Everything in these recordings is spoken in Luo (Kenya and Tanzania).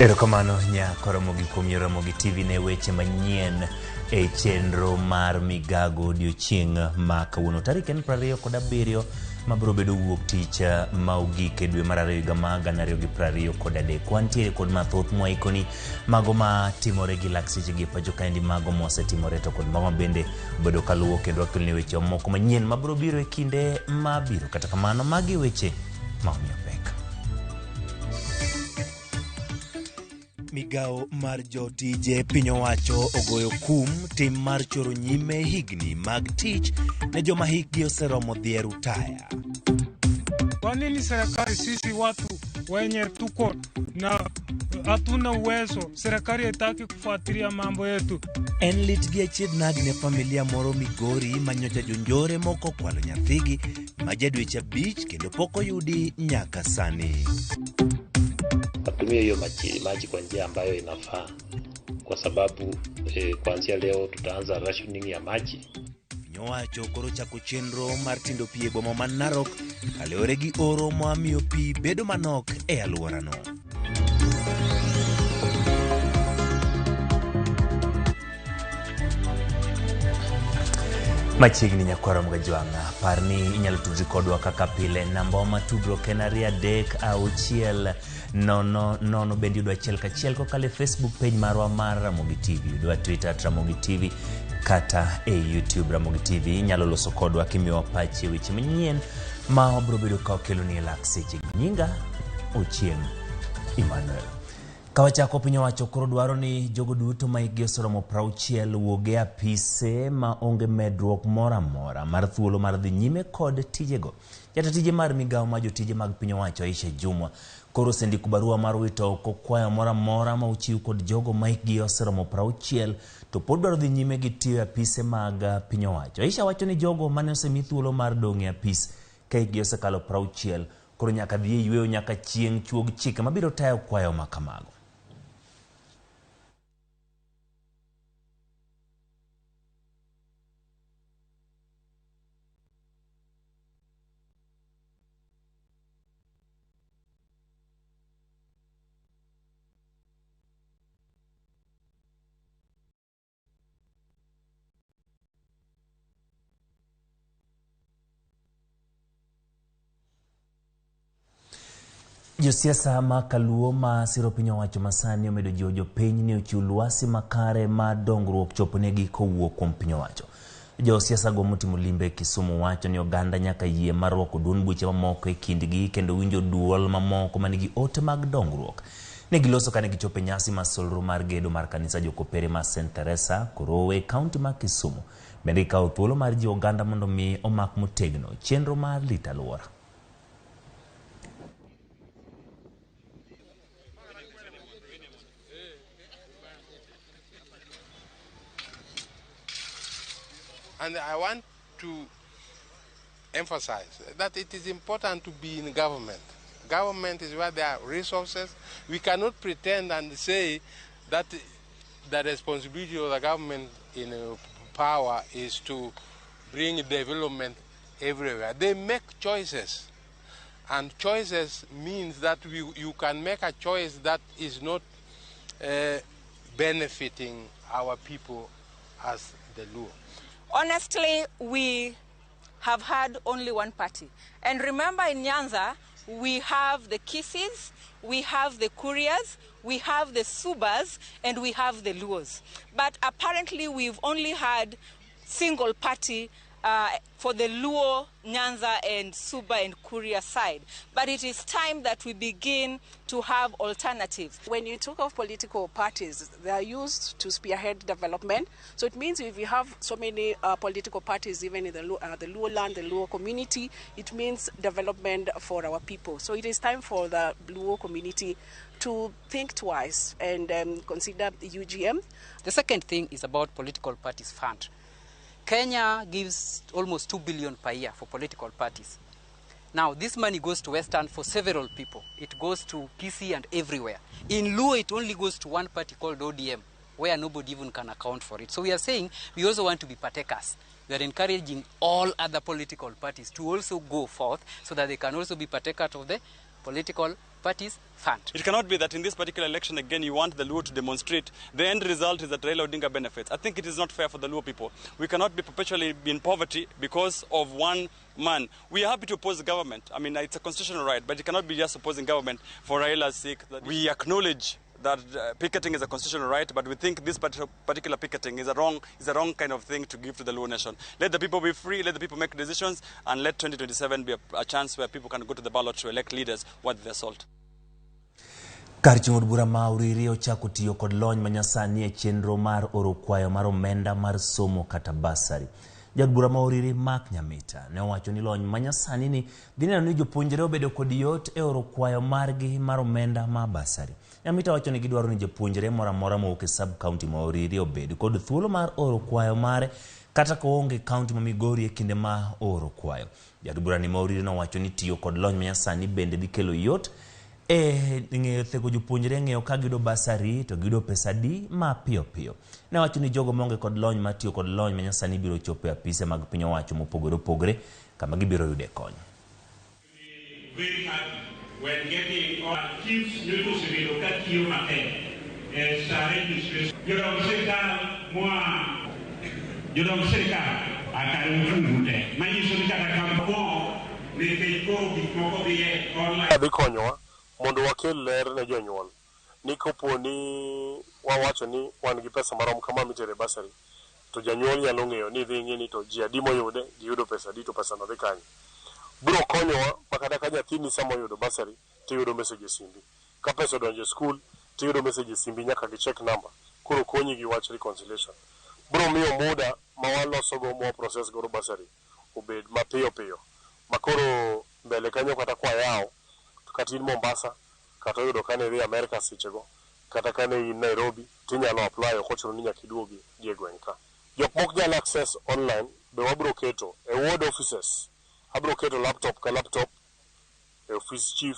Erokamano nyako Ramogi kuom yiero Ramogi TV ne weche manyien e chenro mar migago odiochieng' ma kawuono. Tarik en 27 mabiro bedo wuok tich ma ogik e dwe mar ariyo higa ma 2023. Wantiere kod mathoth mwaikoni mago ma timore gi lak sechegi e pacho kaendi, mago mosetimore to kod mago bende obedo kaluwo kendo wakeloni weche moko manyien mabiro biro e kinde mabiro. Kata kamano magi weche ma omiyo pek. Migawo mar jotije piny owacho ogoyo kum tim mar choro nyime higni mag tich ne joma hikgi oseromo dhi e rutaya. Kwa nini serikali sisi watu wenye tuko na hatuna uwezo, serikali haitaki kufuatilia mambo yetu? En lit gi achiedh nadi ne familia moro Migori ma nyocha jonjore moko okwalo nyathigi ma ja dweche 5 kendo pok oyudi nyaka sani. Watumie hiyo maji kwa njia ambayo inafaa, kwa sababu kuanzia leo tutaanza rationing ya maji. Piny owacho koro chako chenro mar tindo pi e boma ma Narok kaluwore gi oro mamiyo pi bedo manok e alworano. Machiegni nyakwara Mgajwang'a, par ni inyalo tudri kodwa kaka pile. Namba wa tudruok en 236 0 0. Bende yudo achiel kachiel kokalo e Facebook page marwa mar Ramogi TV, yudwa Twitter at Ramogi TV kata e YouTube Ramogi TV. Inyalo loso kodwa kimiyowa pachi e weche manyien ma wabiro bedo ka wakeloni e lak seche. Nyinga Ochieng' Emmanuel. Kawachako, piny owacho koro dwaro ni jogo duto ma hikgi oseromo 60 wuog e apise ma onge medruok moro amora mar thuolo mar dhi nyime kod tijego. Jata tije mar migawo mar jotije mag piny owacho Aisha Jumwa koro osendiko barua mar wito oko kwayo moro amora ma ochiw kod jogo ma hikgi oseromo 60 to pod dwaro dhi nyime gi tiyo e apise mag piny owacho. Aisha wacho ni jogo mane osemi thuolo mar dong' e apis ka hikgi osekalo 60 koro nyaka dhi e yweyo nyaka chieng' chuog chike mabiro tayo kwayo ma kamago. Josiasa ma kaluo ma siro piny owacho masani omedo jiwo jopiny ni ochiw lwasi makare mar dongruok choponegi kowuok kuom piny owacho. Josiasa go motimo limbe Kisumu wacho ni oganda nyaka yie mar rwako duond buche mamoko e kindgi kendo winjo duol mamoko manigi ote mag dongruok. Ne giloso kane gichopo e nyasi mar solro mar gedo mar kanisa jokopere mar St. Teresa, Korowe, kaunti ma Kisumu. Bende gikawo thuolo mar jiwo oganda mondo mi omak motegno chenro mar rito alwora. And I want to emphasize that it is important to be in government. Government is where there are resources. We cannot pretend and say that the responsibility of the government in power is to bring development everywhere. They make choices. And choices means that you can make a choice that is not benefiting our people as the Luo. Honestly, we have had only one party. And remember, in Nyanza, we have the Kisiis, we have the Kurias, we have the Subas, and we have the Luos. But apparently, we've only had single party for the Luo, Nyanza, and Suba and Kuria side. But it is time that we begin to have alternatives. When you talk of political parties, they are used to spearhead development. So it means if you have so many political parties, even in the Luo land, the Luo community, it means development for our people. So it is time for the Luo community to think twice and consider the UGM. The second thing is about political parties fund. Kenya gives almost 2 billion per year for political parties. Now, this money goes to Western for several people. It goes to Kisii and everywhere. In Luo, it only goes to one party called ODM, where nobody even can account for it. So we are saying we also want to be partakers. We are encouraging all other political parties to also go forth so that they can also be partakers of the political parties fund. It cannot be that in this particular election again you want the Luo to demonstrate. The end result is that Raila Odinga benefits. I think it is not fair for the Luo people. We cannot be perpetually in poverty because of one man. We are happy to oppose the government. I mean, it's a constitutional right, but it cannot be just opposing government for Raila's sake. We acknowledge that picketing is a constitutional right, but we think this particular picketing is a wrong kind of thing to give to the Luo nation. Let the people be free, let the people make decisions, and let 2027 be a chance where people can go to the ballot to elect leaders worth their salt. Kar chung' od bura ma Uriri ochako tiyo kod lony manyasani e chenro mar oro kwayo mar omenda mar somo kata basari. Jaod bura ma Uriri Mark Nyamita ne owacho ni lony manyasani ni dhi neno ni jopuonjre obedo kod yot e oro kwayo margi mar omenda ma basari. Nyamita wacho ni gidwaro ni jopuonjre moro amora mowuok e sub county ma Uriri obed kod thuolo mar oro kwayo mare kata ka oonge county ma Migori e kinde ma oro kwayo. Jaod bura ni ma Uriri nowacho ni tiyo kod lony manyasani bende dhi kelo yot e ng'eyo thego jopuonjre ng'eyo ka giyudo basari to giyudo pesa adi ma piyo piyo. Ne wacho ni jogo maonge kod lony matiyo kod lony manyasani biro chopo e apise mag piny owacho mopogore opogore kama gibiro yude kony. Very happy when getting all chiefs nyocha osebedo ka tiyo matek e sa registration. Jodong sirkal moa jodong sirkal akare uchungu te manyiso ni kata kampo nikech koro gik moko dhi e online. Dhi konyowa mondo wakel ler ne jonyuol ni kopo ni wawacho ni wan gi pesa marom kama mitere basari to janyuol nyalo ng'eyo ni dhi ng'e ni to ji adi moyude giyudo pesa adi to pesa no dhi kanye. Biro konyowa ma kata ka nyathini sama oyudo basari tiyudo message e simbi, ka pesa odonjo e skul tiyudo message e simbi nyaka gi check number, koro konyi gi wach reconciliation. Biro miyo muda ma walosogo ma process godo basari obed mapiyo piyo ma koro mbele kanyo kata kwayawo kata in Mombasa kata oyudo kane idhi Amerika sechego kata kane in Nairobi tinyalo apply ok ochuno ni nyaka iduogi gi e gweng' ka. Jok mok nyal access online be wabiro keto e ward offices, abiro keto laptop ka laptop e office chief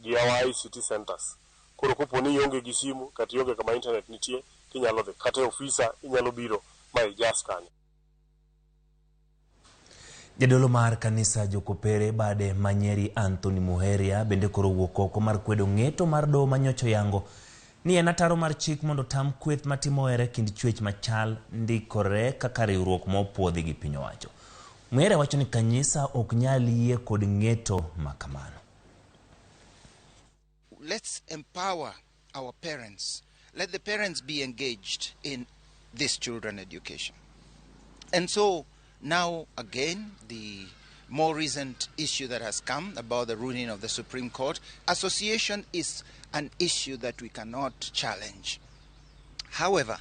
gi our ICT centers. Koro kopo ni ionge gi simu kata ionge kama internet nitie tinyalo dhi kata e ofisa inyalo biro ma ijas kanyo. Jadolo mar kanisa Jokopere bade Manyeri Anthony Muheria bende koro wuok oko mar kwedo ng'eto mar doho manyocha oyango ni en ataro mar chik mondo tam kweth matimo hera e kind chwech machal ndikore kaka riwruok ma opuodhi gi piny owacho. Muheria wacho ni kanisa ok nyal yie kod ng'eto ma kamano. Let's empower our parents. Let the parents be engaged in this children education. And so now again, the more recent issue that has come about the ruling of the Supreme Court, association is an issue that we cannot challenge. However,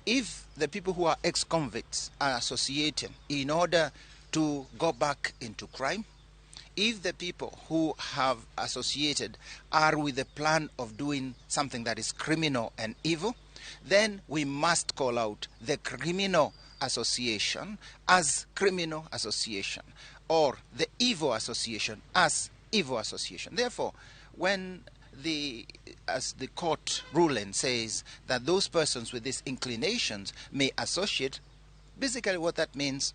if the people who are ex-convicts are associating in order to go back into crime, if the people who have associated are with the plan of doing something that is criminal and evil, then we must call out the criminal association as criminal association, or the evil association as evil association. Therefore, when as the court ruling says that those persons with these inclinations may associate, basically what that means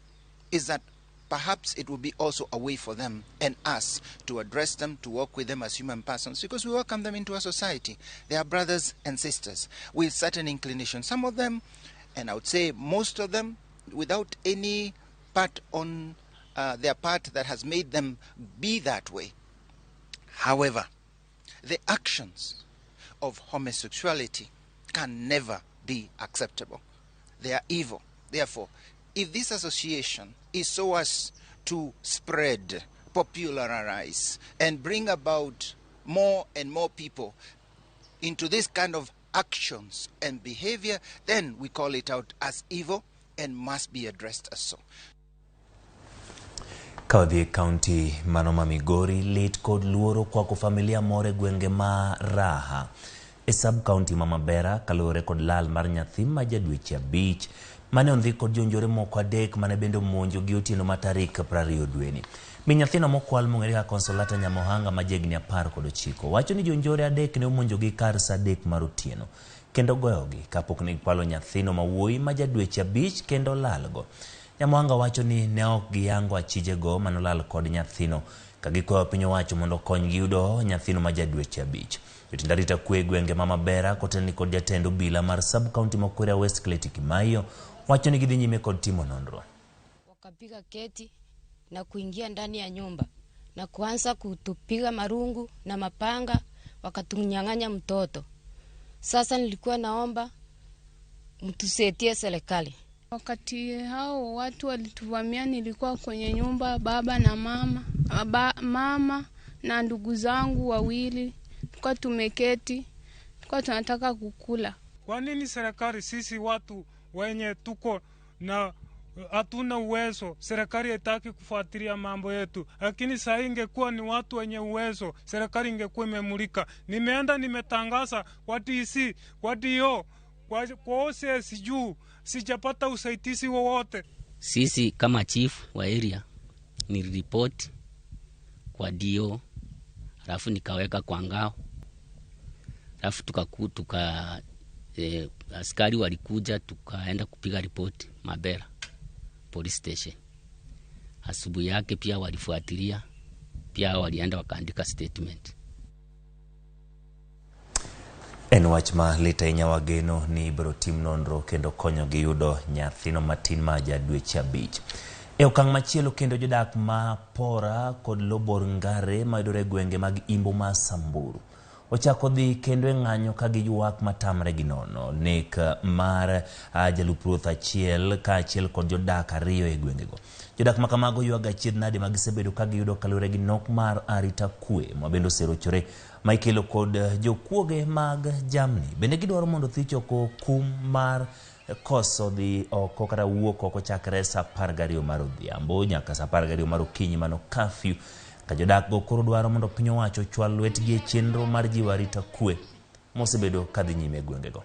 is that perhaps it will be also a way for them and us to address them, to work with them as human persons, because we welcome them into our society. They are brothers and sisters with certain inclinations. Some of them, and I would say most of them, without any part on their part that has made them be that way. However, the actions of homosexuality can never be acceptable. They are evil. Therefore, if this association is so as to spread, popularize, and bring about more and more people into this kind of actions and behavior, then we call it out as evil and must be addressed as so. Ka wadhi e kaunti mano ma Migori, lit kod luoro kwako familia moro e gwenge ma Raha e sub county ma Mabera kaluwore kod lal mar nyathi ma ja dweche 5 mane ondhi kod jonjore moko 3 mane bende omonjo gi otieno ma tarik 20 dweni. Min nyathino mokwal mong'ere kaka Consolata Nyamohanga ma jahigni 19 wacho ni jonjore 3 ne omonjogi kar saa 3 mar otieno kendo goyogi kapok ne gikwalo nyathino ma wuoyi ma ja dweche 5 kendo lalgo. Nyamohanga wacho ni ne ok giyango achijego manolal kod nyathino ka gikwayo piny owacho mondo okonygi yudo nyathino ma ja dweche 5. Jotend arita kwe e gwenge ma Mabera kotelni kod jatend obila mar sub county ma Kuria West Kleti Kimaiyo wacho ni gidhi nyime kod timo nonro. Wakapiga keti na kuingia ndani ya nyumba na kuanza kutupiga marungu na mapanga, wakatunyang'anya mtoto. Sasa nilikuwa naomba mtusaidie serikali. Wakati hao watu walituvamia, nilikuwa kwenye nyumba, baba na mama, mama na ndugu zangu wawili. Tulikuwa tumeketi, tulikuwa tunataka kukula. Kwa nini serikali sisi watu wenye tuko na hatuna uwezo, serikali haitaki kufuatilia mambo yetu? Lakini saa hii ingekuwa ni watu wenye uwezo, serikali ingekuwa imemulika. Nimeenda nimetangaza kwa DC, kwa DO, kwa OCS juu, sijapata usaidizi wowote. Sisi kama chief wa area niliripoti kwa DO, alafu nikaweka kwa ngao, alafu askari walikuja, tukaenda kupiga ripoti Mabera police station. Asubuhi yake pia walifuatilia, pia walienda wakaandika statement. En wach ma lit ahinya wageno ni ibiro tim nonro kendo konyogi yudo nyathino matin ma ja dweche 5. E okang' machielo kendo jodak ma Pora kod Lobor Ngare mayudore e gwenge mag Imbo ma Samburu ochako dhi kendo e ng'anyo ka giywak matamre gi nono nek mar jalup ruoth achiel kaachiel kod jodak 2 e gwengego. Jodak ma kamago ywago achiedh nade ma gisebedo ka giyudo kaluwore gi nok mar arita kwe ma bende oserochore ma ikelo kod jokuoge mag jamni. Bende gidwaro mondo thich oko kum mar koso dhi oko kata wuok oko chakre saa 12 mar odhiambo nyaka saa 12 mar okinyi mano kafyu. Ka jodak go koro dwaro mondo piny owacho ochwal lwetgi e chenro mar jiwo arita kwe mosebedo kadhi nyime e gwengego.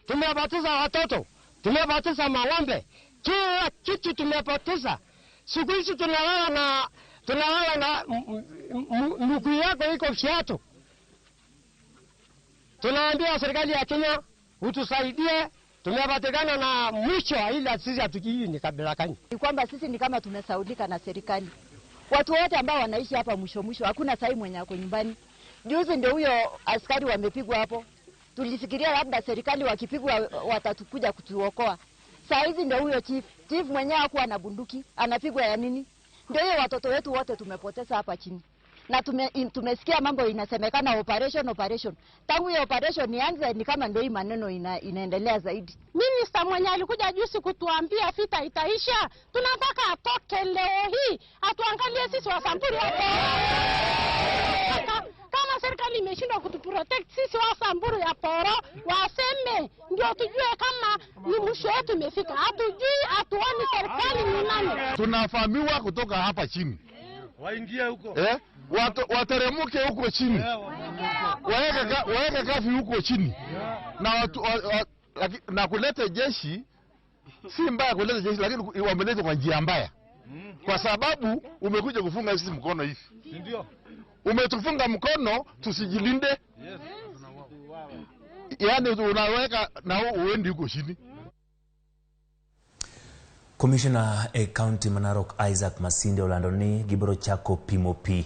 Tumepoteza watoto, tumepoteza mang'ombe, kila kitu tumepoteza. Siku hizi tunalala na mguu yako iko viatu. Tunaambia serikali ya Kenya utusaidie, tumepatikana na mwisho, ila sisi hatujui ni kabila gani. Ni kwamba sisi ni kama tumesaulika na serikali. Watu wote ambao wanaishi hapa mwisho mwisho, hakuna sahi mwenye ako nyumbani. Juzi ndio huyo askari wamepigwa hapo. Tulifikiria labda serikali wakipigwa watatukuja kutuokoa. Saa hizi ndio huyo chief mwenyewe hakuwa na bunduki, anapigwa ya nini? Ndio hiyo watoto wetu wote tumepoteza hapa chini. Na tumesikia mambo inasemekana operation. Tangu hiyo operation ianze ni kama ndio hii maneno inaendelea zaidi. Minister mwenye alikuja juzi kutuambia vita itaisha, tunataka atoke leo hii, atuangalie sisi wa Samburu hapo. Kama serikali imeshindwa kutuprotect sisi wa Samburu ya Poro, waseme ndio tujue kama ni mwisho wetu imefika. Hatujui, hatuoni serikali ni nani. Tunafahamiwa kutoka hapa chini. Waingie huko. Wateremuke huko chini. Waeke kafi huko chini. Na na kuleta jeshi si mbaya kuleta jeshi, lakini wameleta kwa njia mbaya. Kwa sababu umekuja kufunga sisi mkono hivi. Ndio. Umetufunga mkono tusijilinde. Yaani unaweka na uendi huko chini. Commissioner e County ma Narok Isaac Masinde olando ni gibiro chako pimo pi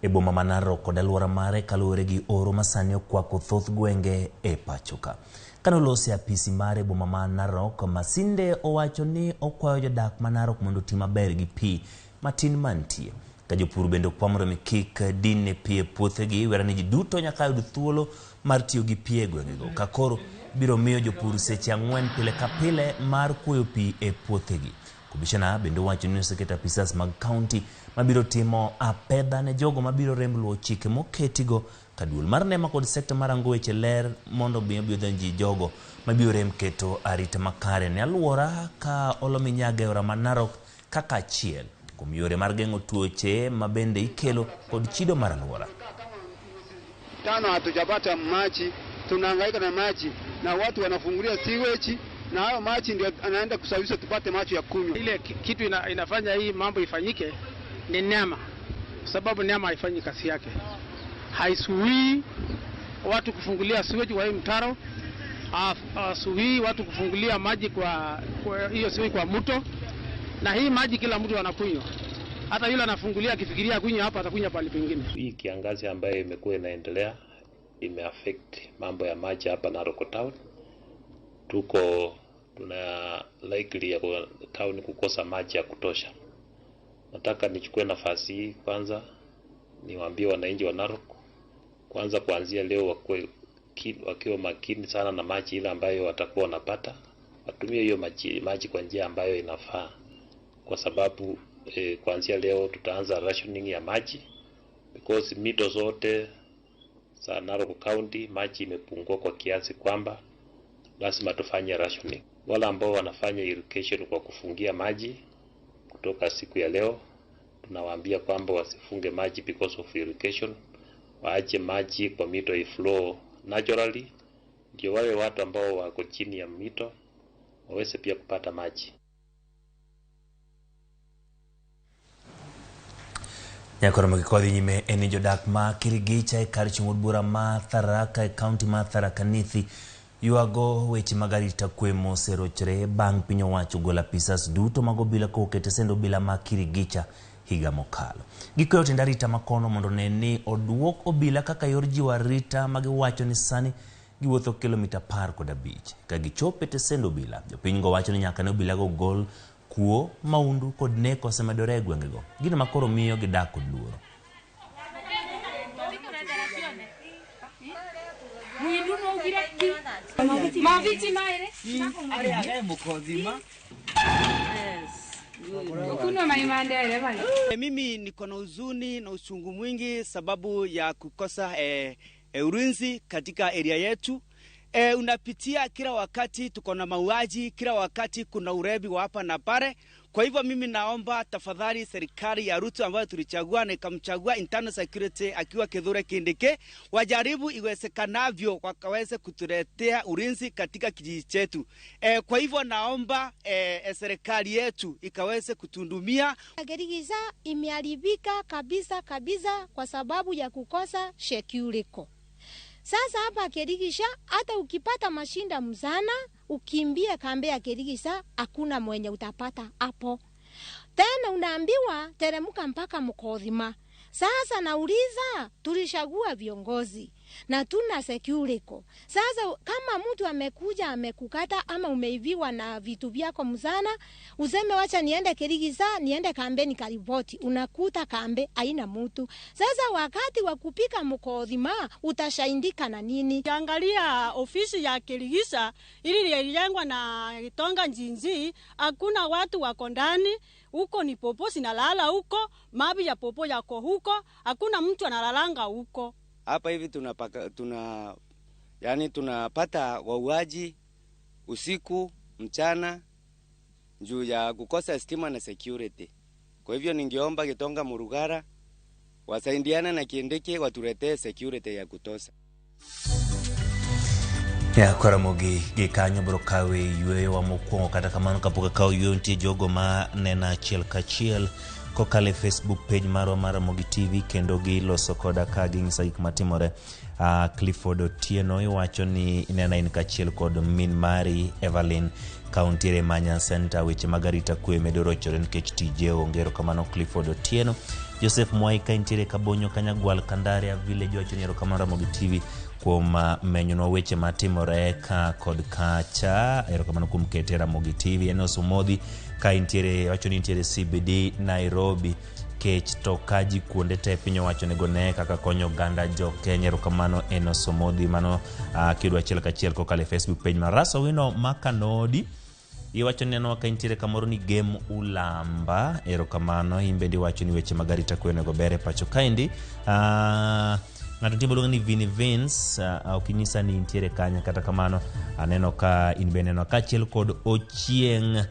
e boma ma Narok kod alwora mare kaluwore gi oro ma sani okwako thoth gwenge e pacho ka. Kane olose apisi mare e boma ma Narok, Masinde owacho ni okwayo jodak ma Narok mondo oti maber gi pi matin mantie. Ka jopur bende okwa mondo mi kik dinne pi e puothegi, wera ni ji duto nyaka yud thuolo mar tiyo gi pi e gwengego. Ka koro biro miyo jopur seche 4 pile ka pile mar kuoyo pi e puothegi. Komishona bende owacho ni oseketo apisas mag kaunti mabiro timo apedha ne jogo mabiro rem luwo chike moketigo ka duol mar NEMA kod sekta mar rango weche ler mondo mi obi odonji jogo mabiro rem keto arita makare ne alwora ka olo minyaga e aora ma Narok kaka achiel kuom yore mar geng'o tuoche ma bende ikelo kod chido mar alwora. 5 hatujapata maji, tunahangaika na maji na watu wanafungulia sewage na hayo maji ndio anaenda kusafisha tupate maji ya kunywa. Ile kitu inafanya hii mambo ifanyike ni NEMA, sababu NEMA haifanyi kazi yake. Haisuii watu kufungulia sewage kwa hii mtaro, hasuii watu kufungulia maji kwa hiyo sewage kwa mto, na hii maji kila mtu anakunywa. Hata yule anafungulia akifikiria kunywa hapa atakunywa pale pengine. Hii kiangazi ambayo imekuwa inaendelea imeaffect mambo ya maji hapa Narok Town. Tuko tuna likely ya town kukosa maji ya kutosha. Nataka nichukue nafasi hii kwanza niwaambie wananchi wa Narok kwanza, kuanzia leo wakiwa makini sana na maji ile ambayo watakuwa wanapata, watumie hiyo maji kwa njia ambayo inafaa, kwa sababu kuanzia leo tutaanza rationing ya maji because mito zote za Narok County maji imepungua kwa kiasi kwamba lazima tufanye rationing. Wale ambao wanafanya irrigation kwa kufungia maji kutoka siku ya leo, tunawaambia kwamba wasifunge maji because of irrigation, waache maji kwa mito iflow naturally, ndio wale watu ambao wako chini ya mito waweze pia kupata maji. Nyakoro magikodhi nyime en ni jodak ma Kirigicha e kar chung' od bura ma Tharaka e kaunti ma Tharaka Nithi ywago weche mag arita kwe moserochre bang' piny owacho golo apisas duto mag obila kowuok e tesend obila ma Kirigicha higa mokalo. Gikweyo tend arita makono mondo one ni oduok obila kaka yor jiwo arita magiwacho ni sani giwuotho kilomita 15 ka gichopo e tesend obila. Jopinygo wacho ni nyaka ne obilago gol kuo, maundu kod nek osemedore e gwengego, gino makoro miyo gidak kod luoro. Mimi niko na huzuni na uchungu mwingi sababu ya kukosa ulinzi katika area yetu. Unapitia kila wakati tuko na mauaji, kila wakati kuna urebi wa hapa na pale. Kwa hivyo mimi naomba tafadhali serikali ya Ruto ambayo tulichagua na ikamchagua internal security akiwa Kithure Kindiki, wajaribu iwezekanavyo wakaweze kutuletea ulinzi katika kijiji chetu. Kwa hivyo naomba serikali yetu ikaweze kutundumia. Kirigicha imeharibika kabisa kabisa kwa sababu ya kukosa security. Sasa hapa Kirigicha hata ukipata mashinda mzana, ukimbie kambe ya Kirigicha, hakuna mwenye utapata hapo. Tena unaambiwa teremuka mpaka Mkodhima. Sasa nauliza, tulishagua viongozi na tuna security. Sasa kama mtu amekuja amekukata ama umeiviwa na vitu vyako mzana, useme wacha niende Kirigicha, niende kambe nikaripoti, unakuta kambe haina mtu. Sasa wakati wa kupika Mkodhima utashaindika na nini? Angalia ofisi ya Kirigicha ili ilijengwa na Gitonga Njinji, hakuna watu wako ndani. Huko ni popo sinalala huko, mabi ya popo yako huko, hakuna mtu analalanga huko. Hapa hivi tunapata wauaji usiku, mchana juu ya kukosa stima na security. Kwa hivyo ningeomba Gitonga Murugara wasaidiane na Kindiki watuletee security ya kutosha. Ya Karamogi gi kanyo biro kawe yweyo wa mokwongo, kata kamano kapok akawo yweyo nitie jogo ma neno achiel kachiel kokalo e Facebook page marwa mar Ramogi TV kendo giloso koda ka ging'iso gik matimore. Clifford Otieno iwacho ni inena in kachiel kod min mari Evelyn kauntiere Manya Center, weche mag arita kwe medo rochore nikech tije onge. Erokamano Clifford Otieno. Joseph Mwai ka intiere Kabonyo Kanyagwal Kandaria Village wacho ni erokamano Ramogi TV kuom menyonwa weche matimore ka kod kacha. Erokamano kuom kete Ramogi TV. Enos Omodhi ka intiere wacho ni intiere CBD Nairobi, kech to ka ji kuonde te piny owacho onego ne kaka konyo oganda jo Kenya. Erokamano Enos Omodhi. Mano kiyudo achiel kachiel kokalo e Facebook page mar Raso Wino Makanodi. Iwacho ni neno ka intiere kamoro ni Gem Ulamba. Erokamano. In bende iwacho ni weche mag arita kwe onego ber e pacho kaendi. Ng'ato nitie miluongo ni Vinny Vince, ok inyisa ni intiere kanye, kata kamano aneno ka in bende neno kaachiel kod Ochieng',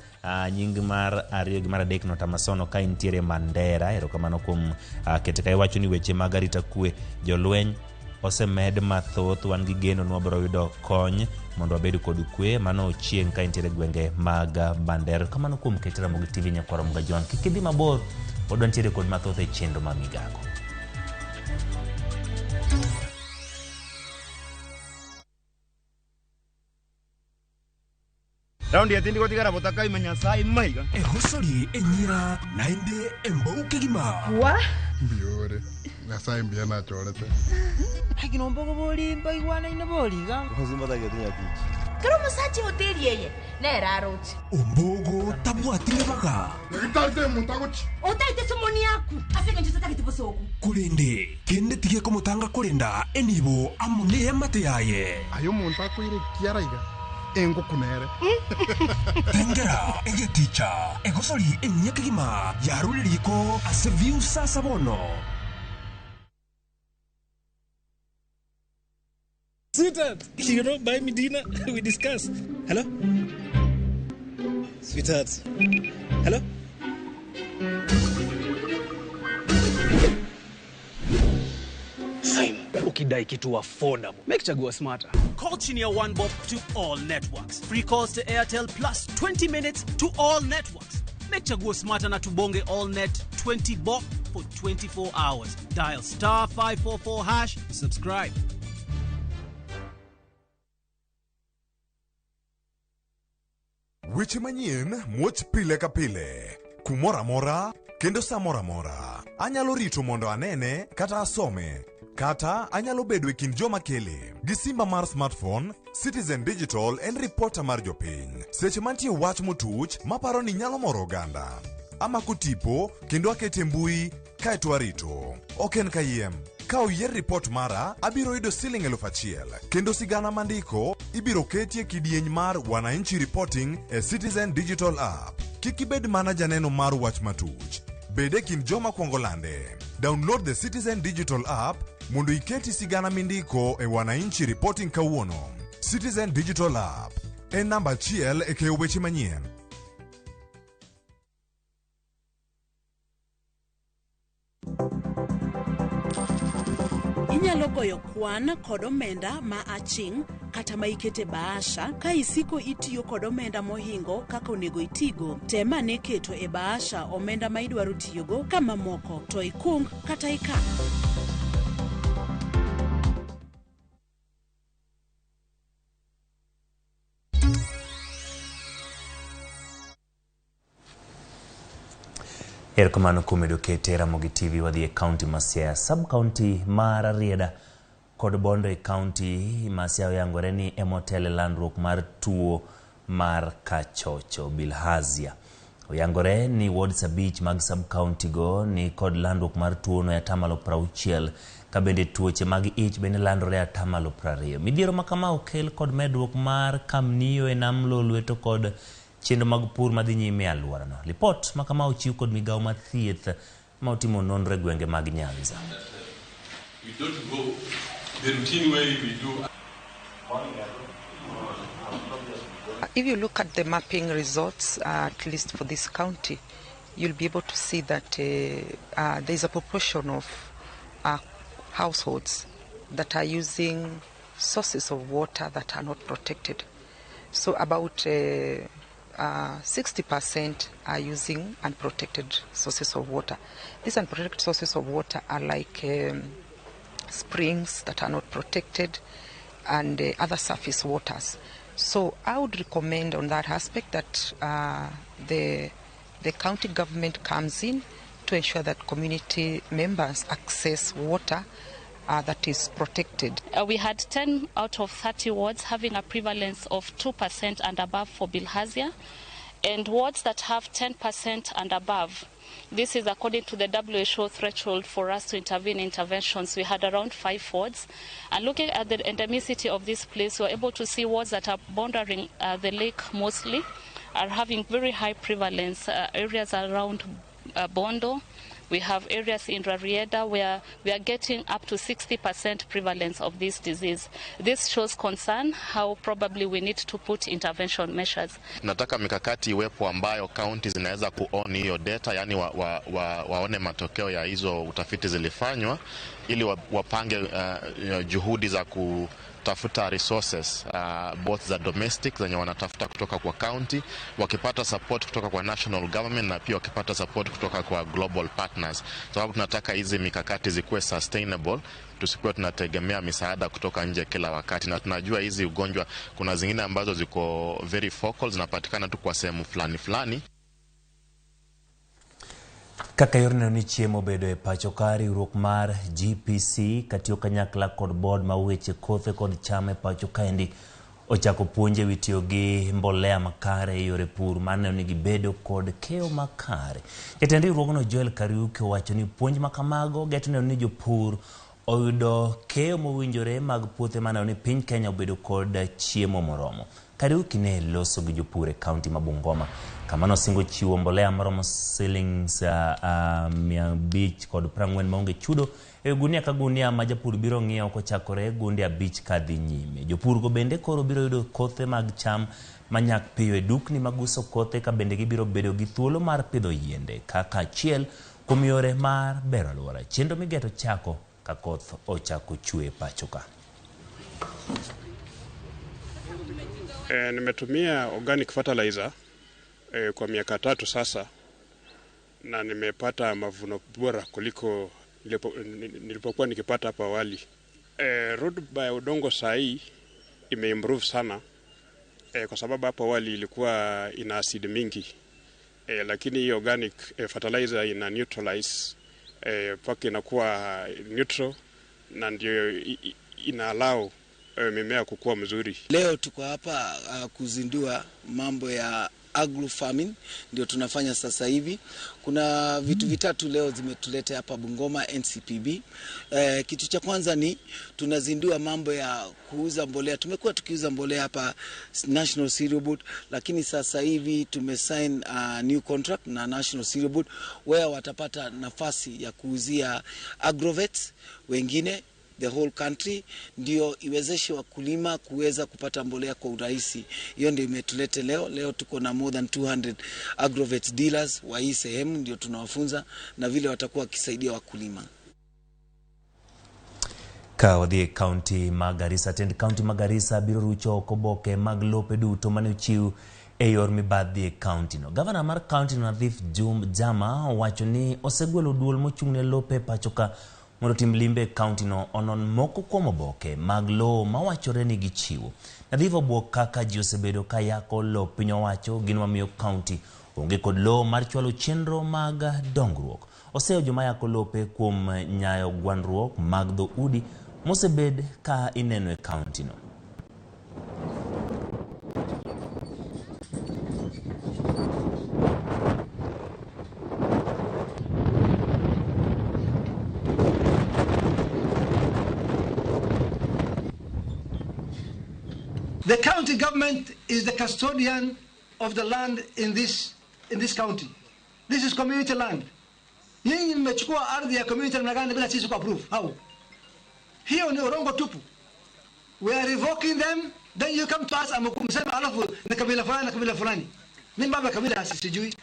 nying mar ariyo gi mar adek no Tamasono ka intiere Mandera. Erokamano kuom kete ka iwacho ni weche mag arita kwe jolweny osemed mathoth, wan gi geno ni wabiro yudo kony mondo wabed kod kwe. Mano Ochieng' ka intiere gwenge mag Mandera. Kamano kuom kete Ramogi TV nyakwar Ramogi Ajwang'. Kik idhi mabor, pod wantiere kod mathoth e chenro mag migago. Raundi etindi gotigara botaka imenya sai maiga. Egosori enyira naende embouke gima. Wa? Mbiore. Nyasaye mbia nachorete. Hagino mbogo boli mbaigwana ine boliga. Ozimbatagetinya. Kero musachi hoteli yeye neraroche ombogo tabwatire baga ngitarite muntagochi otaite somoni yaku aseke nje tatagete bosoku kurinde kende tige komutanga kurinda enibo amune yamate yaye ayo muntu akwire kiaraiga engo kunere tengera egeticha egosori enyekigima yaruririko ase view sasa bono. Sweetheart, you know, buy me dinner, we discuss. Hello? Sweetheart. Hello? Simon, ukidai kitu affordable, make chagua smarter. Call chini ya 1 bob to all networks. Free calls to Airtel plus 20 minutes to all networks. Make chagua smarter na tubonge all net 20 bob for 24 hours. Dial star 544 hash, subscribe. Weche manyien muoch pile ka pile, kumoro amora kendo sa moro amora. Anyalo rito mondo anene kata asome, kata anyalo bedo e kind joma kele. Gi simba mar smartphone, Citizen Digital en reporter mar jopiny. Seche mantie wach motuch maparo ni nyalo moro oganda. Amako tipo kendo akete mbui kaeto arito. Ok en kayiem. Ka oyier report mara, abiro yudo siling 1000. Kendo sigana mandiko ibiro ketie kidieny mar Wananchi Reporting e Citizen Digital App. Kik ibed mana janeno mar wach matuch. Bed e kind joma kwongo lande. Download the Citizen Digital App mondo iketi sigana mindiko e Wananchi Reporting kawuono. Citizen Digital App en namba 1 e keyo weche manyien. Inyalo goyo kwan kod omenda ma aching' kata ma ikete bahasha ka isiko itiyo kod omenda mohingo kaka onego itigo. Tem ane keto e bahasha omenda ma idwaro tiyogo ka mamoko to ikung kata ikan. Erokamano kuom medo kete Ramogi TV. Wadhi e kaunti ma Siaya, sub-county mar Rarieda kod Bondo e kaunti ma Siaya oyangore ni emotelo e landruok mar tuo mar kachocho bilharzia. Oyangore ni wards 5 mag sub-county go ni kod landruok mar tuo no e 60% ka bende tuoche mag ich bende landore e 20%. Midhiero ma kama okel kod medruok mar kamnio e nam Lolwe to kod chenro mag pur madhi nyime e alworano. Lipot ma kama ochiw kod migawo mar thieth ma otimo nonro e gwenge mag Nyanza. We don't go the routine way we do. If you look at the mapping results, at least for this county, you'll be able to see that there is a proportion of households that are using sources of water that are not protected. So about 60% are using unprotected sources of water. These unprotected sources of water are like springs that are not protected and other surface waters. So I would recommend on that aspect that the county government comes in to ensure that community members access water that is protected. We had 10 out of 30 wards having a prevalence of 2% and above for bilharzia, and wards that have 10% and above. This is according to the WHO threshold for us to intervene interventions. We had around 5 wards. And looking at the endemicity of this place, we were able to see wards that are bordering the lake mostly are having very high prevalence. Areas around Bondo. We have areas in Rarieda where we are getting up to 60% prevalence of this disease. This shows concern how probably we need to put intervention measures. Nataka mikakati iwepo ambayo county zinaweza kuon hiyo data, yani waone matokeo ya hizo utafiti zilifanywa ili wapange juhudi za Tunatafuta resources both za domestic zenye wanatafuta kutoka kwa county, wakipata support kutoka kwa national government na pia wakipata support kutoka kwa global partners, sababu tunataka hizi mikakati zikuwe sustainable, tusikuwe tunategemea misaada kutoka nje kila wakati. Na tunajua hizi ugonjwa kuna zingine ambazo ziko very focal, zinapatikana tu kwa sehemu fulani fulani. Kaka yorno ni chiemo bedo e pacho ka, riwruok mar GPC katiyo kanyakla kod board ma weche kothe kod cham e pacho kaendi ochako puonje wi tiyo gi mbolea makare e yore pur mar neno ni gibedo kod keyo makare. Jatend riwruogno Joel Kariuki owacho ni puonj makamago geto neno ni jopur oyudo keyo mowinjore mag puothe maneno ni piny Kenya obedo kod chiemo moromo. Kariuki ne loso gi jopur e kaunti ma Bungoma kama nosingo chiwo mbolea maromo silings 540 maonge chudo e gunia ka gunia ma japur biro ng'iewo kochakore gunde 5 kadhi nyime. Jopur go bende koro biro yudo kothe mag cham manyak piyo e dukni mag uso kothe, ka bende gibiro bedo gi thuolo mar pidho yiende kaka achiel kuom yore mar bero alwora. Chenro migeto chako ka koth ochako chwe pacho ka. Nimetumia organic fertilizer kwa miaka 3 sasa, na nimepata mavuno bora kuliko nilipokuwa nikipata hapo awali. Rutuba ya udongo saa hii imeimprove sana, kwa sababu hapo awali ilikuwa ina acid mingi, lakini hii organic fertilizer ina neutralize mpaka inakuwa neutral, na ndio ina allow mimea kukua mzuri. Leo tuko hapa kuzindua mambo ya agro farming, ndio tunafanya sasa hivi. Kuna vitu vitatu leo zimetuleta hapa Bungoma NCPB. Kitu cha kwanza ni tunazindua mambo ya kuuza mbolea. Tumekuwa tukiuza mbolea hapa National Cereal Board, lakini sasa hivi tumesign a new contract na National Cereal Board where watapata nafasi ya kuuzia agrovets wengine the whole country, ndio iwezeshe wakulima kuweza kupata mbolea kwa urahisi. Hiyo ndio imetulete leo. Leo tuko na more than 200 agrovet dealers wa hii sehemu, ndio tunawafunza na vile watakuwa wakisaidia wakulima. Ka wadhi e kaunti ma Garissa, tend kaunti ma Garissa biro rucho oko oboke mag lope duto mane ochiw e yor mibadhi e kaunti no. Gavana mar kaunti no Nadhif Jama owacho ni osegwelo duol mochung' ne lope e pacho ka mondo otim limbe e kaunti no onon moko kuom oboke mag lowo mawachore ni gichiwo. Nadhif obuok kaka ji osebedo ka yako lo piny owacho, gino mamiyo kaunti onge kod lowo mar chwalo chenro mag dongruok. Oseyo joma yako lope kuom nyayo gwandruok mag dhoudi mosebed ka ineno e kaunti no. The county government is the custodian of the land in this county. This is community land. Nyinyi mmechukua ardhi ya community namna gani bila sisi ku approve? How? Hiyo ni urongo tupu. We are revoking them, then you come to us amkumsema alafu ni kabila fulani na kabila fulani. Mimi baba kabila sijui.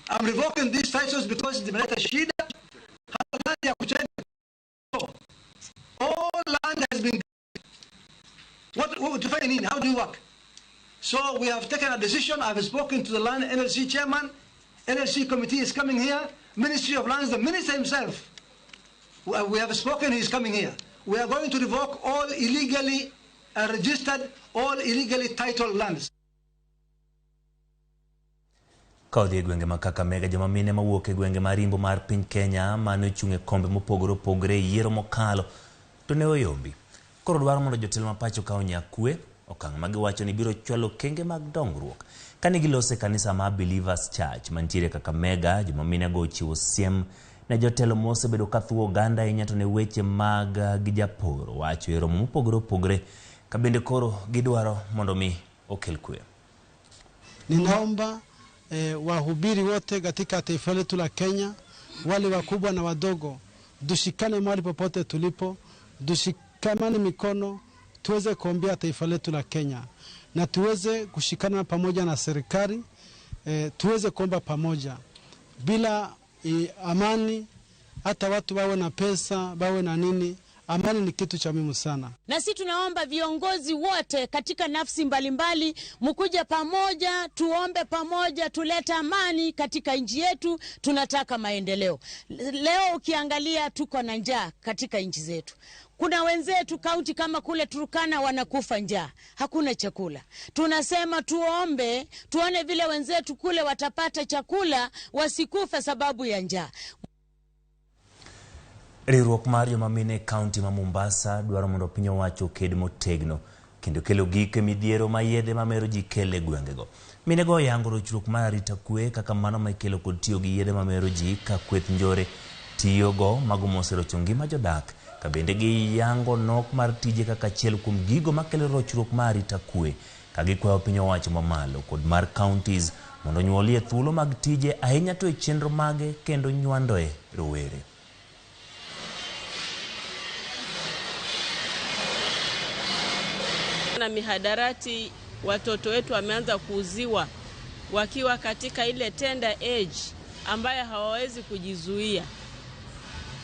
I'm revoking these titles because zimeleta shida. Hata land ya kuchenga. All land has been. What to find in? How do you work? So we have taken a decision. I have spoken to the land NLC chairman. NLC committee is coming here. Ministry of Lands, the minister himself. We have spoken, he is coming here. We are going to revoke all illegally registered, all illegally titled lands. Ka odhi e gwenge ma Kakamega, joma mine mawuok e gwenge ma Rimbo mar piny Kenya mane ochung' e kombe mopogore opogore e yiero mokalo to ne oyombi. Koro dwaro mondo jotelo ma pacho ka onya kwe, okang' ma giwacho ni biro chwalo okenge mag dongruok. Kane giloso e kanisa mar Believers Church mantiere Kakamega, joma mine go ochiwo siem ne jotelo mosebedo ka thuo oganda ahinya to ne weche mag gi japoro wacho e romo mopogore opogore, ka bende koro gidwaro mondo mi okel kwe. Ninaomba wahubiri wote katika taifa letu la Kenya, wale wakubwa na wadogo, dushikane mahali popote tulipo, dushikamane mikono, tuweze kuombea taifa letu la Kenya na tuweze kushikana pamoja na serikali, tuweze kuomba pamoja. Bila amani, hata watu wawe na pesa, wawe na nini, Amani ni kitu cha muhimu sana. Na sisi tunaomba viongozi wote katika nafsi mbalimbali mkuje pamoja, tuombe pamoja, tulete amani katika nchi yetu. Tunataka maendeleo. Leo ukiangalia tuko na njaa katika nchi zetu. Kuna wenzetu kaunti kama kule Turkana wanakufa njaa, hakuna chakula. Tunasema tuombe, tuone vile wenzetu kule watapata chakula, wasikufe sababu ya njaa. Riwruok mar joma mine e kaunti ma Mombasa dwaro mondo piny owacho oked motegno kendo kelo gik e midhiero ma yedhe mamero ji kelo e gwengego. Minego oyango rochruok mar arita kwe kaka mano ma ikelo kod tiyo gi yedhe mamero ji ka kweth njore tiyogo mago moserocho ngima jodak, ka bende giyango nok mar tije kaka achiel kuom gigo makelo rochruok mar arita kwe, ka gikwayo piny owacho mamalo kod mar counties mondo onyuolie thuolo mag tije ahinya to e chenro mage kendo nywandoe rowere. Na mihadarati watoto wetu wameanza kuuziwa wakiwa katika ile tender age ambayo hawawezi kujizuia,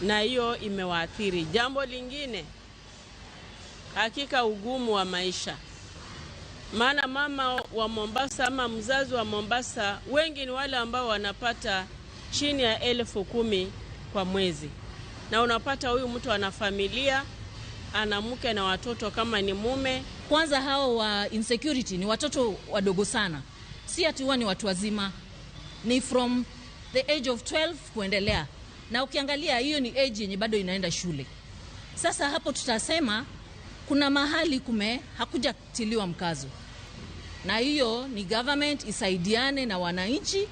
na hiyo imewaathiri. Jambo lingine, hakika ugumu wa maisha. Maana mama wa Mombasa ama mzazi wa Mombasa wengi ni wale ambao wanapata chini ya 10,000 kwa mwezi, na unapata huyu mtu ana familia, ana mke na watoto kama ni mume. Kwanza hao wa insecurity ni watoto wadogo sana, si ati huwa ni watu wazima, ni from the age of 12 kuendelea, na ukiangalia hiyo ni age yenye bado inaenda shule. Sasa hapo tutasema kuna mahali hakujatiliwa mkazo, na hiyo ni government isaidiane na wananchi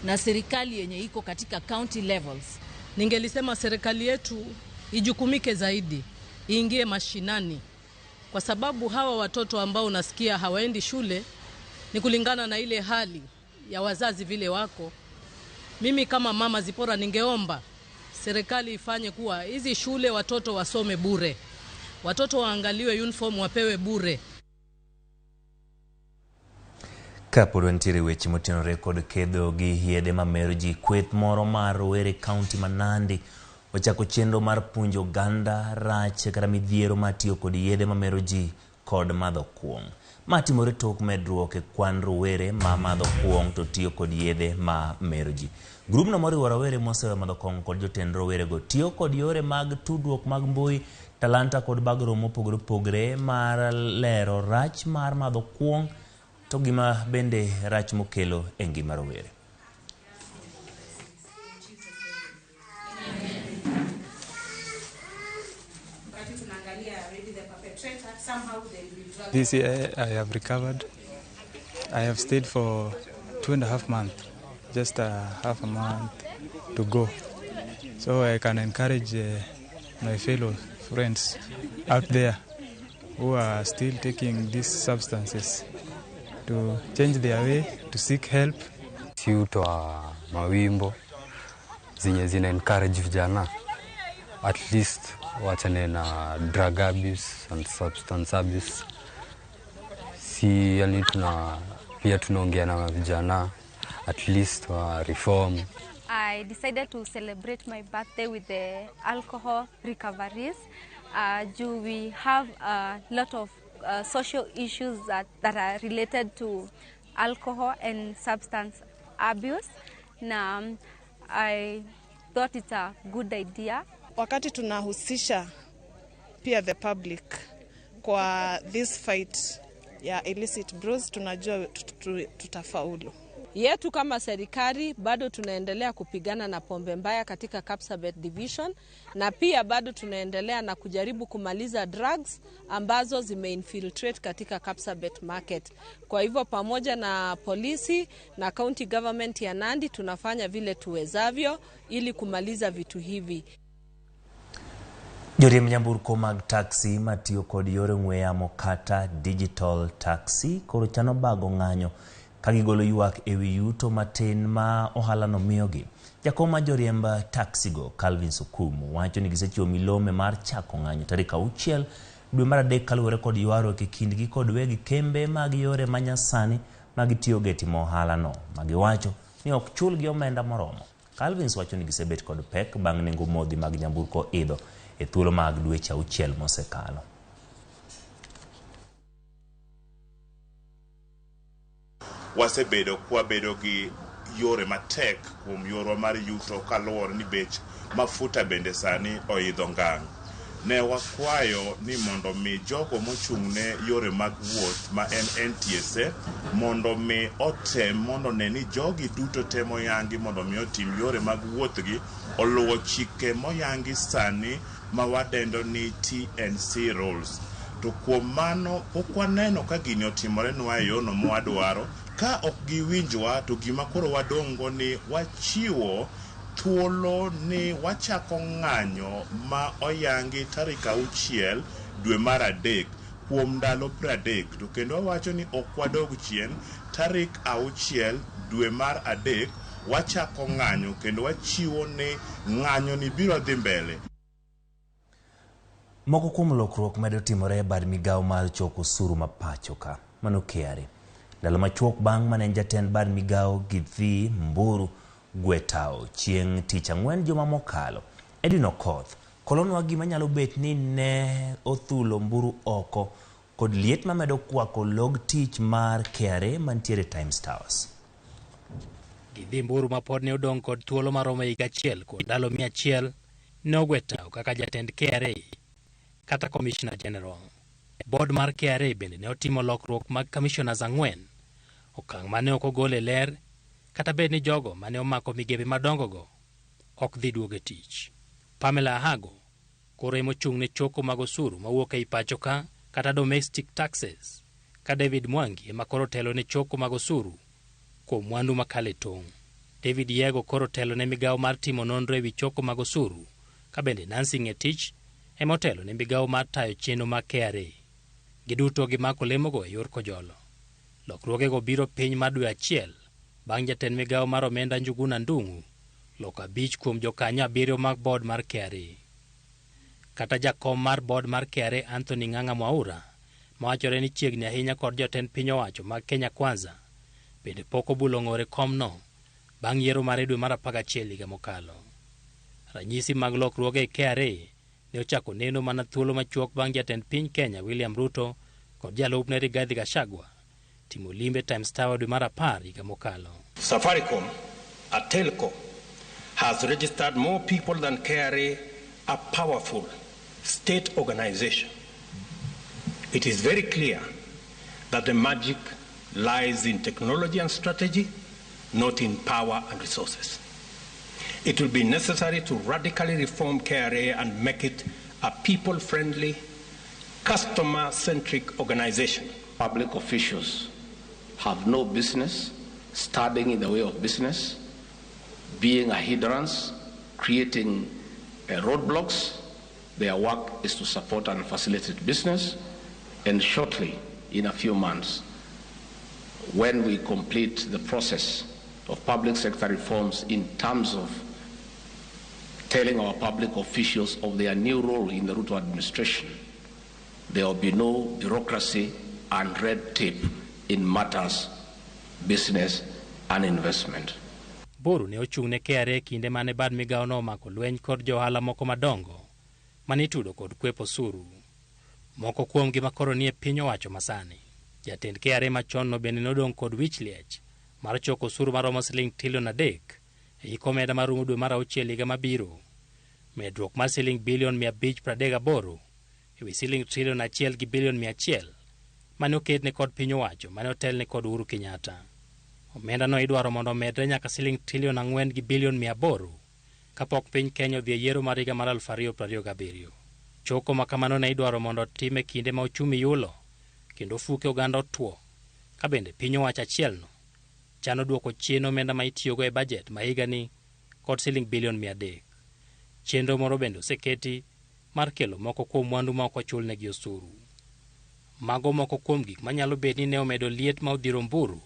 na serikali yenye iko katika county levels. Ningelisema serikali yetu ijukumike zaidi, iingie mashinani, kwa sababu hawa watoto ambao unasikia hawaendi shule ni kulingana na ile hali ya wazazi vile wako. Mimi kama mama Zipora ningeomba serikali ifanye kuwa hizi shule watoto wasome bure, watoto waangaliwe uniform wapewe bure. Kapod wantiere weche motenore kod kedo gi yedhe mamero ji, kweth moro mar rowere kaunti ma Nandi ochako chenro mar puonjo oganda rach kata midhiero mar tiyo kod yedhe mamero ji kod madho kuong'. Ma timore tok medruok e kwan rowere ma madho kuong' to tiyo kod yedhe ma mero ji. Grupno moriwo rowere moseweyo madho kong'o kod jotend rowerego tiyo kod yore mag tudruok mag mbui, talanta kod bagro mopogore opogore mar lero rach mar madho kuong' to gima bende rach mokelo e ngima rowere. This year I have recovered. I have stayed for 2.5 months, just a half a month to go. So I can encourage my fellow friends out there who are still taking these substances to change their way, to seek help. Si hutoa mawimbo zenye zina encourage vijana at least wachane na drug abuse and substance abuse. Si yani pia tunaongea na vijana at least wa reform. I decided to celebrate my birthday with the alcohol recoveries. Do we have a lot of social issues that are related to alcohol and substance abuse. Na I thought it's a good idea. Wakati tunahusisha pia the public kwa this fight ya illicit brews, tunajua tutafaulu. Yetu kama serikali bado tunaendelea kupigana na pombe mbaya katika Kapsabet Division, na pia bado tunaendelea na kujaribu kumaliza drugs ambazo zimeinfiltrate katika Kapsabet market. Kwa hivyo pamoja na polisi na county government ya Nandi tunafanya vile tuwezavyo ili kumaliza vitu hivi. Joriemb nyamburko mag taxi matiyo kod yore ong'we yamo kata digital taxi koro chano bago ng'anyo ka gigolo ywak ewi yuto matin ma ohalano miyogi. Jakom mar joriemb taxi go Calvin Sukumu wacho ni gisechiwo milome mar chako ng'anyo tarik 6 dwe mar 3 kaluwore kod ywaruok e kindgi kod weg kembe mag yore manyasani magitiyogo e timo ohalano magiwacho ni ok chulgi omenda moromo. Calvin wacho ni gisebet kod pek bang' nengo modhi mag nyamburko idho e thuolo mag dweche 6 mosekalo. Wasebedo kwabedo gi yore matek kuom yorwa mar yuto kaluwore ni bech mafuta bende sani oidho ngang'. Ne wakwayo ni mondo mi jogo mochung'ne yore mag wuoth ma en NTSA mondo mi otem mondo ne ni jogi duto te moyangi mondo mi otim yore mag wuothgi oluwo chike moyangi sani ma wadendo ni TNC rules. To kuom mano pok waneno ka gini otimore nwa e yono mwadwaro. Ka ok giwinjwa to gima koro wadong'go ni wachiwo thuolo ni wachako ng'anyo ma oyangi tarik 6 dwe mar 3 kuom ndalo 30 to kendo wawacho ni ok wadog chien tarik 6 dwe mar 3 wachako ng'anyo kendo wachiwo ni ng'anyo ni biro dhi mbele. Moko kuom lokruok medo timore e bad migawo mar choko osuru ma pacho ka, mano KRA. Ndalo machuok bang' mane en jatend bad migawo Githui Mburu Gwetao chieng' tich ang'wen juma mokalo, Edwin Okoth kolonwa gima nyalo bet ni ne othulo Mburu oko kod liet mamedo kwako log tich mar KRA mantiere Times Towers. Githui Mburu mapod ne odong' kod thuolo maromo higa achiel kod ndalo 100 ne ogwetao kaka jatend KRA kata Commissioner General. Board mar KRA bende ne otimo lokruok mag commissioners 4, okang' mane ok ogol e ler kata bed ni jogo mane omako migepe madongo go ok dhi duogo e tich. Pamela Ahago koro ema ochung' ne choko mag osuru mawuok ei pacho ka kata domestic taxes, ka David Mwangi ema koro telo ne choko mag osuru kuom mwandu makalo e tong'. David Yego koro telo ne migawo mar timo nonro ewi choko mag osuru, ka bende Nancy Ngetich ema otelo ne migawo mar tayo chenro mag KRA. Giduto gimako lemogo e yor kojolo. Lokruogego biro piny mar dwe 1 bang' jatend migawo mar omenda Njuguna Ndung'u loko 5 kuom jokanyo 7 mag board mar KRA. Kata jakom mar board mar KRA Anthony Ng'ang'a Mwaura, mawachore ni chiegni ahinya kod jotend piny owacho mag Kenya Kwanza, bende pok obulo ng'ore komno bang' yiero mare dwe mar 11 higa mokalo. Ranyisi mag lokruoge e KRA ne ochako neno mana thuolo machuok bang' jatend piny Kenya William Ruto kod jalupne Rigathi Gachagua timo limbe Times Tower dwe mar 10 higa mokalo. Safaricom, a telco, has registered more people than KRA, a powerful state organization. It is very clear that the magic lies in technology and strategy, not in power and resources. It will be necessary to radically reform KRA and make it a people-friendly, customer-centric organization. Public officials have no business standing in the way of business, being a hindrance, creating roadblocks. Their work is to support and facilitate business, and shortly, in a few months, when we complete the process of public sector reforms in terms of telling our public officials of their new role in the Ruto administration, there will be no bureaucracy and red tape in matters business and investment. Mburu ne ochung' ne KRA kinde mane bad migawo no omako lweny kod johala moko madongo mane itudo kod kwepo osuru. Moko kuomgi makoro nie piny owacho masani. Jatend KRA machon no bende nodong' kod wich liech mar choko osuru maromo siling trilion 3 e hik omenda marumo dwe mar 6 higa mabiro. Medruok mar siling bilion 538 ewi siling trilion 1 gi bilion 100 mane oketne kod piny owacho mane otelne kod Uhuru Kenyatta. Omenda no idwaro mondo omedre nyaka siling trilion 4 gi bilion 800 kapok piny Kenya odhi e yiero mar higa mar 2027. Choko ma kamano ne idwaro mondo otim e kinde ma ochumi yulo kendo ofuke oganda otwo, ka bende piny owacho achielno chano duoko chien omenda ma itiyogo e bajet ma higani kod siling bilion 300. Chenro moro bende oseketi mar kelo moko kuom mwandu ma ok ochulnegi osuru. Mago moko kuom gik manyalo bet ni ne omedo liet ma odhiro Mburu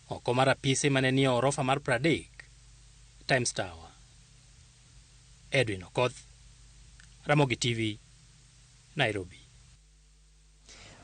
oko mar apise mane nie orofa mar 30 Times Tower. Edwin Okoth, Ramogi TV, Nairobi.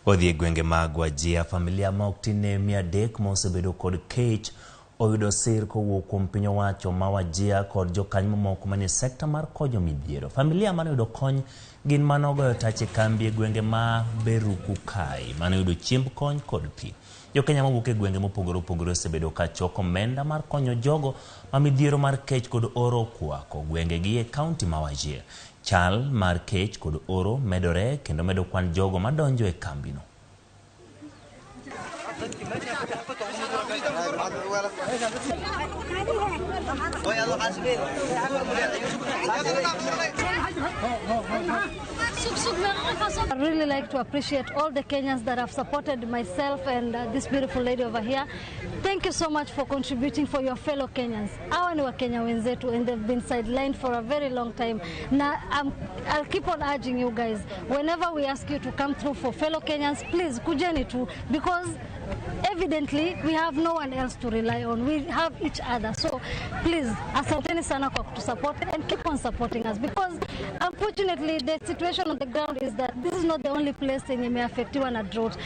Odhi e gwenge mag Wajir, familia ma ok tin ne 300 ma osebedo kod kech Oyudo sir kowuok kuom piny owacho ma Wajir kod jokanyo mamoko manie sekta mar konyo midhiero. Familia mane oyudo kony gin mane ogoyo tach e kambi e gwenge ma Berukukai mane oyudo chiemb kony kod pi. Jokenya mawuok e gwenge mopogore opogore osebedo ka choko omenda mar konyo jogo ma midhiero mar kech kod oro okwako gwengegi e kaunti ma Wajir. Chal mar kech kod oro medore kendo medo kwan jogo madonjo e kambino. I really like to appreciate all the Kenyans that have supported myself and this beautiful lady over here. Thank you so much for contributing for your fellow Kenyans. Hawa ni Wakenya wenzetu and they've been sidelined for a very long time. Now, I'll keep on urging you guys, whenever we ask you to come through for fellow Kenyans, please, kujeni tu, because evidently we have no one else to rely on. We have each other. So please, asanteni sana kwa kutusupport and keep on supporting us, because unfortunately the situation on the ground is that this is not the only place yenye imeaffectiwa na drought.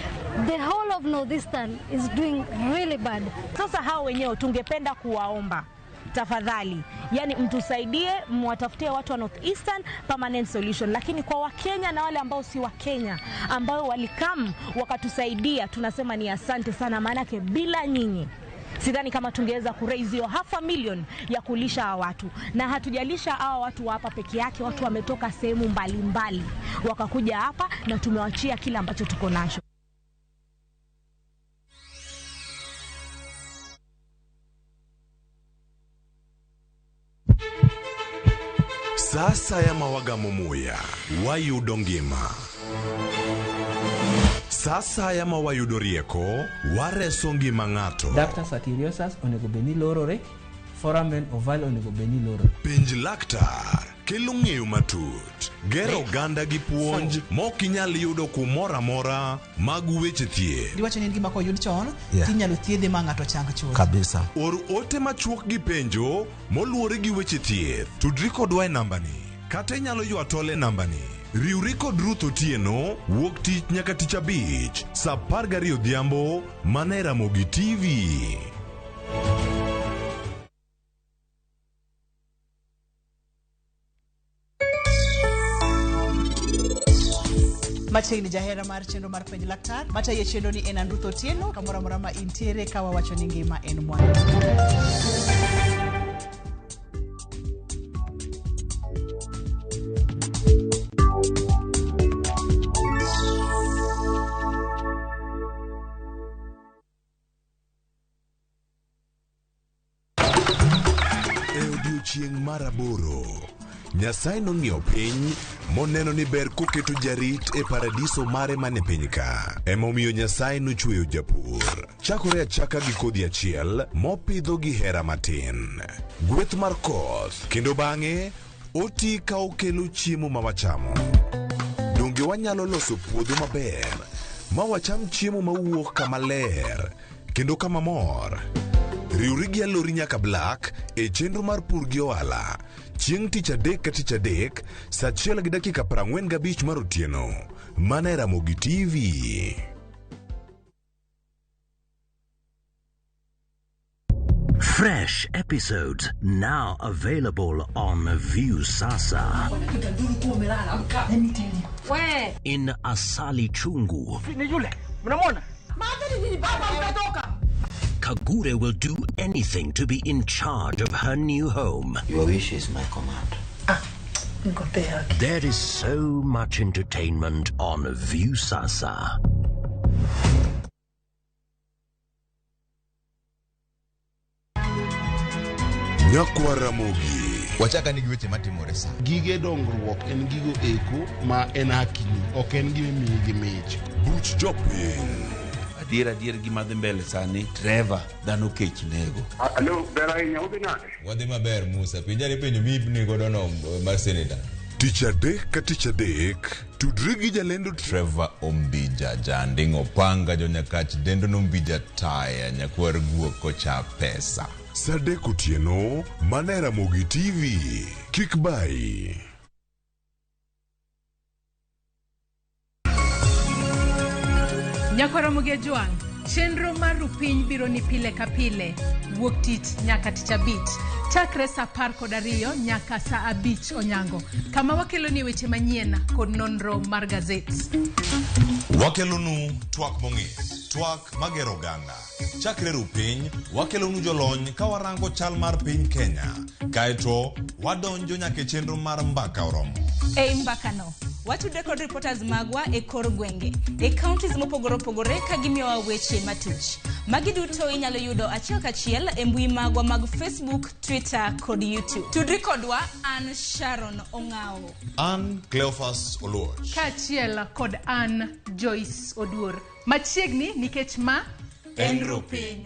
The whole of Northeastern is doing really bad. Sasa hao wenyewe tungependa kuwaomba tafadhali, yani mtusaidie, mwatafutie watu wa Northeastern permanent solution. Lakini kwa Wakenya na wale ambao si Wakenya ambao walikam wakatusaidia, tunasema ni asante sana, maanake bila nyinyi sidhani kama tungeweza kuraise hiyo 500,000 ya kulisha hawa watu. Na hatujalisha hawa watu wa hapa peke yake, watu wametoka sehemu mbalimbali wakakuja hapa na tumewachia kila ambacho tuko nacho. Sasa ya mawaga mumuya wayudo ngima. Sasa ya mawayudo rieko wareso ngima ng'ato. Ductus arteriosus onego bed ni lorore, foramen ovale onego bed ni lorore. Penj laktar kelo ng'eyo matut, gero oganda gi puonj mok inyal yudo kumoro amora mag weche thieth. Diwacho ni en gima koyud chon, tinyalo thiedhe ma ng'ato chang chuth. Kabisa. Or ote machuok gi penjo moluwore gi weche thieth. Tudri kodwa e nambani kata inyalo ywa tol e nambani. Riwri kod Ruth Otieno wuok tich nyaka tich abich saa 12 odhiambo mana e Ramogi TV. Machiegni jahera mar chenro mar Penj Laktar, matayo chenro ni en an Ruth Otieno, kamoro amora ma intiere ka wawacho ni ngima en mwandu. E odiechieng' mar aboro, Nyasaye nong'iyo piny moneno ni ber koketo jarit e paradiso mare mane piny ka. Emomiyo Nyasaye nochweyo japur. Chakore achaka gi kodhi achiel mopidho gi hera matin. Gweth mar koth, kendo bang'e oti ka okelo chiemo ma wachamo. Donge wanyalo loso puodho maber ma wacham chiemo mawuok kama ler kendo kama mor? Riwri gi Alori nyaka Black e chenro mar pur gi ohala chieng' tich adek ka tich adek saa 1:45 mar otieno mana e Ramogi TV. Fresh episodes now available on Viusasa. In Asali Chungu, Kagure will do anything to be in charge of her new home. Your wish is my command. There is so much entertainment on Viusasa. Nyakwa Ramogi. Wachaka ni gi weche matimore sa. Gige dongruok en gigo eko ma en hakini, ok en gima imiyi gi mich. Buch jopiny. Adier gima dhi mbele sani, Trevor, dhano kech nego. Alo, ber ahinya, udhi nade? Wadhi maber Musa, penjani penjo mibni godo no mar senator. Tich adek ka tich adek, tudri gi jalendo Trevor Ombija, janding' opanga, jonyakach dendo nombija taya, nyakwar guok kocha pesa. Saa 3 otieno, mana e Ramogi TV. Kik bayi. Nyakwa Ramogi Ajwang', Chenro mar Rupiny biro ni pile ka pile, wuok tich nyaka tich abich, chakre saa 12 nyaka saa 5 onyango, kama wakeloni weche manyien kod nonro mar gazet. Wakelonu twak mong'ith, twak magero oganda. Chakre rupiny, wakelonu jolony ka warango chal mar piny Kenya. Kaeto, wadonjo nyaka e chenro mar mbaka oromo. Ei mbakano, watudre kod reporters magwa e kor gwenge, e counties mopogore opogore ka gimiyowa weche matuch. Magi duto inyalo yudo achiel kachiel e mbui magwa mag Facebook, Twitter kod YouTube. Tudri kodwa, an Sharon Ong'awo. An Cleophas Oluoch. Kaachiel kod an Joyce Oduor. Machiegni nikech ma En Rupiny.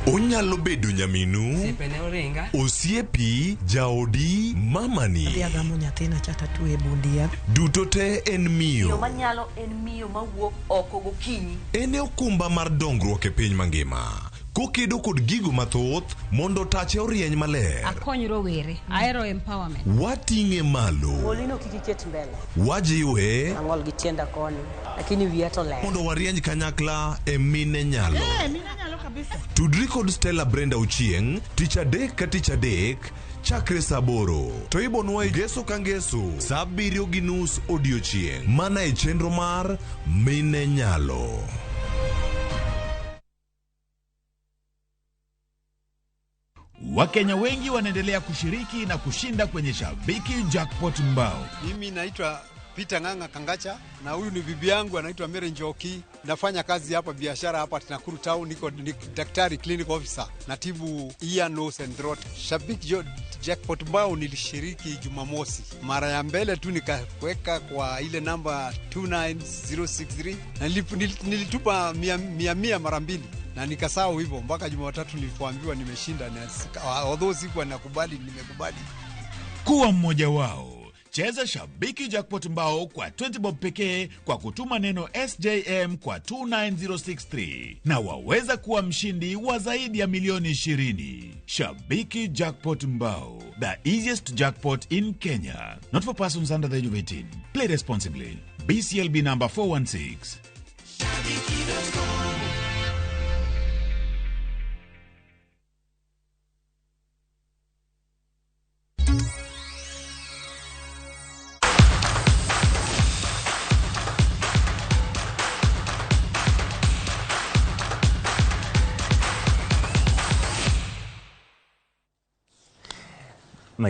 Onyalo bedo nyaminu, Osiepe oringa. osiepi, jaodi, mamani. Adhi agamo nyathina cha tatwe e bund yath. Duto te en Miyo miyo. manyalo en miyo mawuok oko gokinyi. En e okumba mar dongruok e piny mangima. Kokedo kod gigo mathoth mondo tache orieny maler. Akony rowere. Ahero empowerment. Wating'e malo. Molino kik iket mbele. Wajiwe Ang'ol gi tienda koni, lakini wiya to ler. mondo warieny kanyakla e mine nyalo. Mine nyalo kabisa. Tudri kod Stella Brenda Ochieng' tich adek ka tich adek chakre saa 8 to ibonwa e ngeso ka ngeso saa 7:30 odiochieng' mana e chenro mar Mine Nyalo. Wakenya wengi wanaendelea kushiriki na kushinda kwenye Shabiki Jackpot Mbao. Mimi naitwa Peter Ng'ang'a Kangacha na huyu ni bibi yangu anaitwa Mary Njoki. Nafanya kazi hapa biashara hapa Nakuru town, niko ni daktari clinic officer, natibu ear, nose and throat. Shabiki Jackpot Mbao nilishiriki Jumamosi, mara ya mbele tu nikaweka kwa ile namba 29063 na nilitupa mia mara mbili na nikasahau hivyo mpaka Jumatatu nilipoambiwa nimeshinda, na although sikuwa nakubali, nimekubali. Kuwa mmoja wao. Cheza Shabiki Jackpot Mbao kwa 20 bob pekee kwa kutuma neno SJM kwa 29063 na waweza kuwa mshindi wa zaidi ya milioni 20. Shabiki Jackpot Mbao, the easiest jackpot in Kenya. Not for persons under the age of 18. Play responsibly. BCLB number 416. Shabiki.com.